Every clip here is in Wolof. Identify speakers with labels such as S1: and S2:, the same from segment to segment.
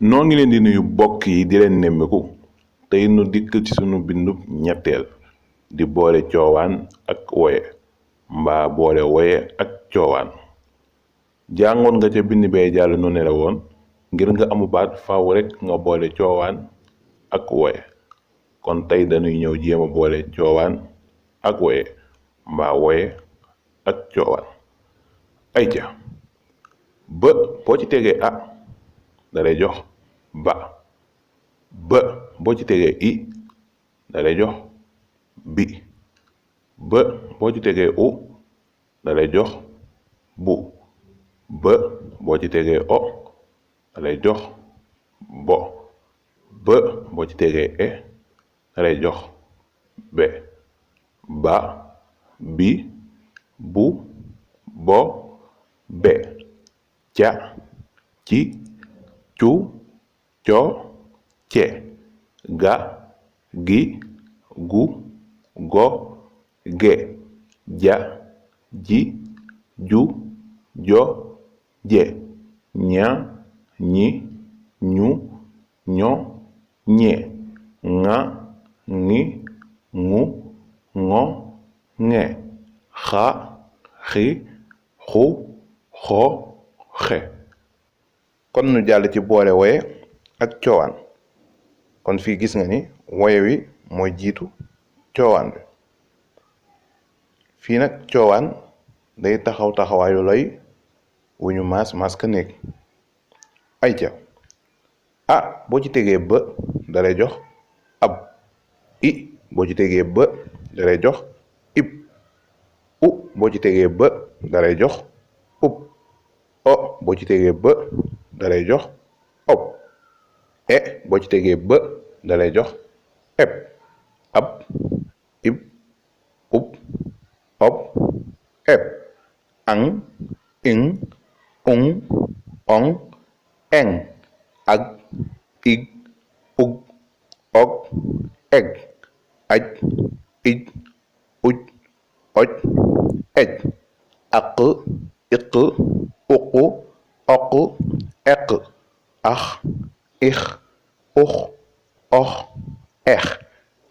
S1: noo ngi leen di nuyu bokk yi di leen nemmeeku tey nu dikk ci sunu bindu ñetteel di boole coowaan ak woye mbaa boole woye ak coowaan. jàngoon nga ca bind bee jàll nu ne la woon ngir nga amu baat faaw rekk nga boole coowaan ak woye, kon tey dañuy ñëw jéema boole coowaan ak woye mbaa woye ak coowaan. ayca ba boo ci tegee a dalay jox ba boo ci tegee i dalay jox bi boo ci tegee u dalay jox bu boo ci tegee o dalay jox bo boo ci tegee e dalay jox be ba bi bu bo be ca ci cu co ce ga gi gu go ge ja ji ju jo je ña ñi ñu ño ñe ŋa ŋi ŋu ŋo ŋe xa xi xu xo xe. kon nu jàll ci boole woye ak coowaan. kon fii gis nga ni woye wi mooy jiitu coowaan bi. fii nag coowaan day taxaw taxawaayu lay wu ñu maas ka néeg. ayca a boo ci tegee ba dalay jox ab i boo ci tegee ba dalay jox ib u boo ci tegee ba dalay jox ub o boo ci tegee ba dalay jox ob e boo ci tegee ba dalay jox eb ab ib ub ob eb ang ing ung ong eng ag ig ug og eg aj ij uj oj ej aq iq uq oq eq ax ix ux ox ex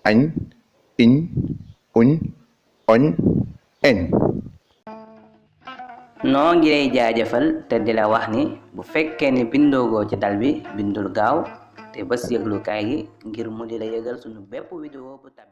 S1: añ iñ uñ oñ eñ.
S2: noo ngi lay jaajëfal te di la wax ni bu fekkee ni bindoogoo ci dal bi bindul gaaw te bës yëglukaay gi ngir mu di la yëgal sunu bépp vidéo bu tab